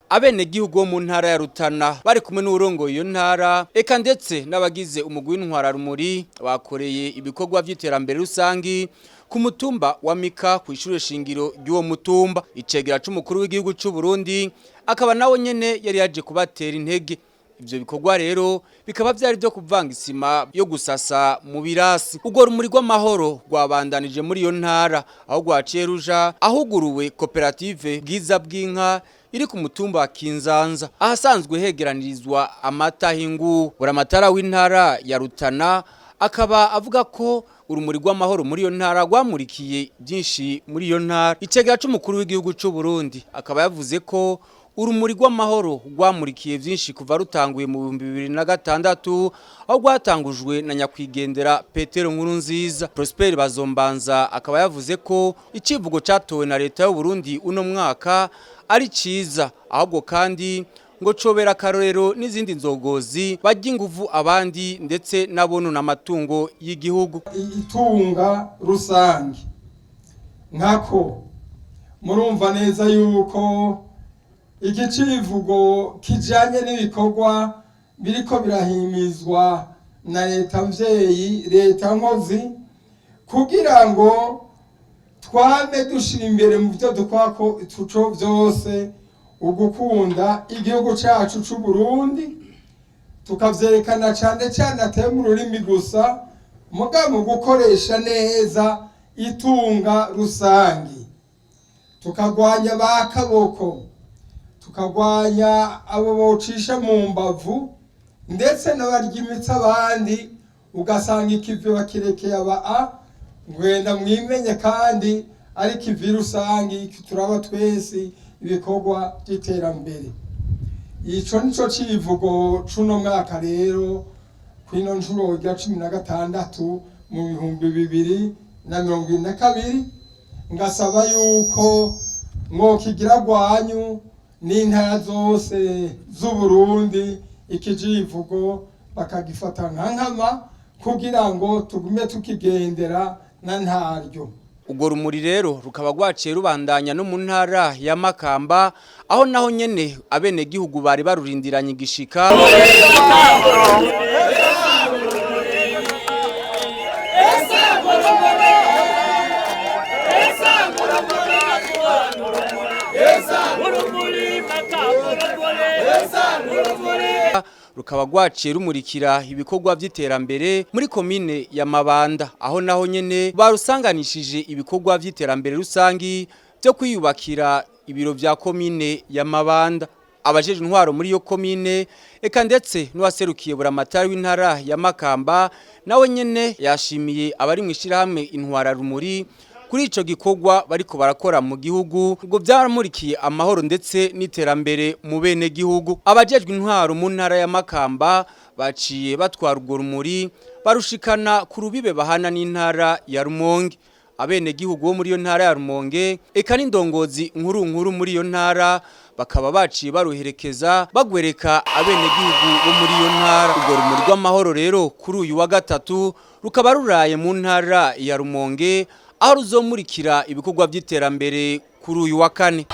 Abenegihugu bo mu ntara ya Rutana bari kumwe n'uwurongoye iyo ntara, eka ndetse n'abagize umugwi w'intwararumuri bakoreye ibikorwa vy'iterambere rusangi ku mutumba wa Mika kw'ishure shingiro ry'uwo mutumba. Icegera c'umukuru w'igihugu c'u Burundi akaba nawe nyene yari yaje kubatera intege. Ivyo bikorwa rero bikaba vyari vyo kuvanga isima yo gusasa mu birasi. Urwo rumuri rw'amahoro rwabandanije muri iyo ntara aho rwaciye ruja ahuguruwe koperative Bwiza bw'inka iri ku mutumba wa Kinzanza ahasanzwe hegeranirizwa amata hingu. Buramatara w'intara ya Rutana akaba avuga ko urumuri rw'amahoro muri iyo ntara rwamurikiye byinshi muri iyo ntara. Icegera c'umukuru w'igihugu c'u Burundi akaba yavuze ko urumuri rw'amahoro rwamurikiye byinshi kuva rutanguye mu 2006 aho rwatangujwe na nyakwigendera Petero Nkurunziza. Prosper Bazombanza akaba yavuze ko icivugo catowe na leta y'u Burundi uno mwaka ari ciza, ahubwo kandi ngo cobera akarorero n'izindi nzogozi bajya inguvu abandi ndetse n'abonona amatungo y'igihugu. Itunga rusange nkako murumva neza yuko igicivugo kijanye n'ibikorwa biriko birahimizwa na leta mvyeyi, leta nkozi, kugira ngo twame dushira imbere mu byo dukora ko tuco vyose ugukunda igihugu cacu c'u Burundi, tukavyerekana cane cane atari mu rurimi gusa, muga mu gukoresha neza itunga rusangi, tukagwanya ba kaboko, tukagwanya abo bocisha mu mbavu ndetse n'abarya imitsi abandi, ugasanga ikivi bakirekeye aba a ngwenda mwimenye kandi ari ikivi rusangi turaba twese ibikorwa by'iterambere. Ico nico civugo cuno mwaka rero kwino nshuro rya 16 mu 2022, ngasaba yuko mwokigira rwanyu n'intara zose z'Uburundi ikicivugo bakagifata nka nkama kugira ngo tugume tukigendera na ntaryo. Urwo rumuri rero rukaba rwaciye rubandanya no mu ntara ya Makamba aho naho nyene abenegihugu bari barurindiranye igishika. Rukaba rwaciye rumurikira ibikorwa vy'iterambere muri komine ya Mabanda aho naho nyene barusanganishije ibikorwa vy'iterambere rusangi byo kwiyubakira ibiro vya komine ya Mabanda. Abajeje intwaro muri iyo komine eka ndetse n'uwaserukiye buramatari w'intara ya Makamba nawe nyene yashimiye abari mu ishirahamwe intwara rumuri kuri ico gikorwa bariko barakora mu gihugu ngo byaramurikiye amahoro ndetse n'iterambere mu bene gihugu. Abajejwe intwaro mu ntara ya Makamba baciye batwara urwo rumuri barushikana ku rubibe bahana n'intara ya Rumonge. Abene gihugu bo muri iyo ntara ya Rumonge eka n'indongozi nkuru nkuru muri iyo ntara bakaba baciye baruherekeza bagwereka abene gihugu bo muri iyo ntara. Urwo rumuri rw'amahoro rero kuri uyu wa gatatu rukaba ruraye mu ntara ya Rumonge aho ruzomurikira ibikorwa by'iterambere kuri uyu wa kane.